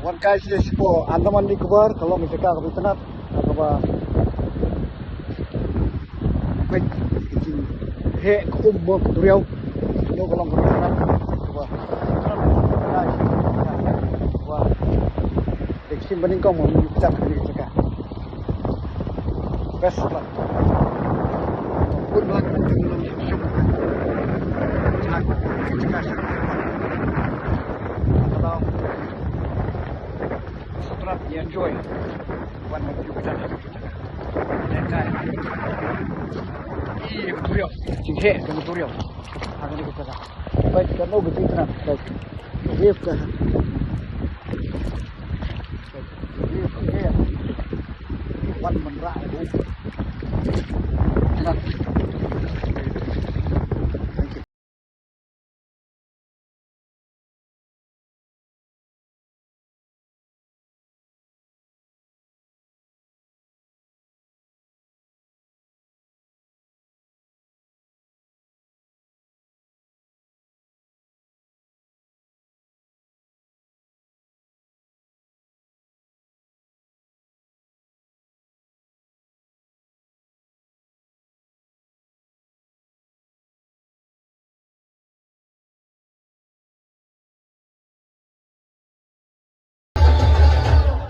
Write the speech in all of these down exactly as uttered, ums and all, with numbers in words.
Wan kai sha shipor Andaman Nicobar, ka long ka jaka kaba itynnat, kaba peit ka jingheh ka um mo ka duriaw. Kano ka long kaba itynnat, kaba itynnat. Dei ka sien ba nyngkong mo ngin ïa peit ha kane ka jaka. Best lah. Bun ba la ka jaka shong. Jaka shong. Ka long Subscribe, enjoy. Wan ma ïa ka jaka. Ïa ka duriaw. Jingheh ka duriaw. Ha kane ka jaka. Peit kano ka jingtrei. Peit. Wave ka. Peit. Wave ka. Wan man rah. Thank you.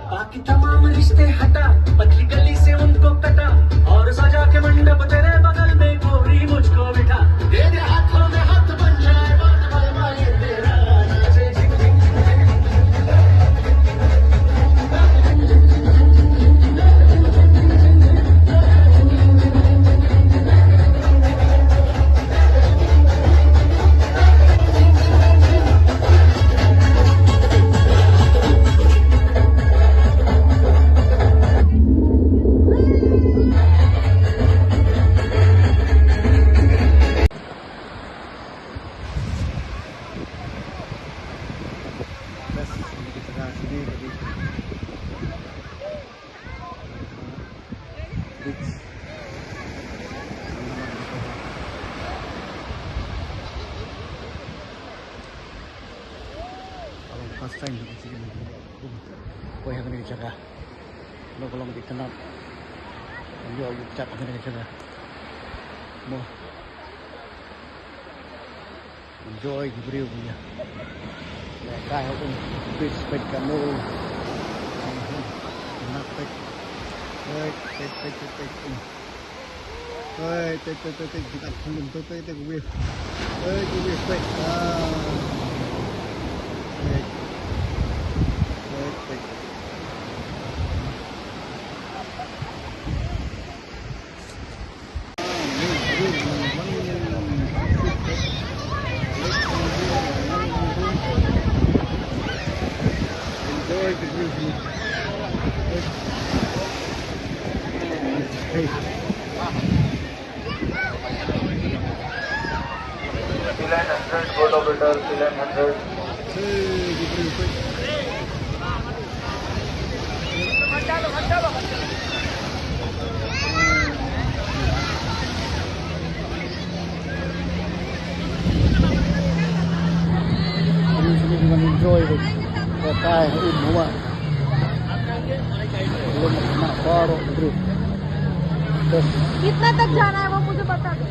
बाकी तमाम रिश्ते हटा, पतली गली से उनको कटा, और सजा के मंडप तेरे बगल में गोरी मुझको बिठा। दे दे हाथों में हाथ, बन जाए बात, बलवा ये तेरा। Beach. First time. Poi ha kane ka jaka. Kano ka long kaba itynnat. Ïoh ïoh chat ha kane ka jaka. Mo. Enjoy ki briew ki ïa. Ïa kai ha um. Beach, peit kano. Itynnat, peit. Peit, peit, peit, peit, peit. Um. Peit, peit, peit, peit, peit, kita khum tu, peit, peit, wave. Peit, wave, peit. Ah. Peit. Peit, peit. Enjoy the view. Hey. Sealand hundred, go to orbital, Sealand hundred. Enjoy. कितना तक जाना है वो मुझे बता दो।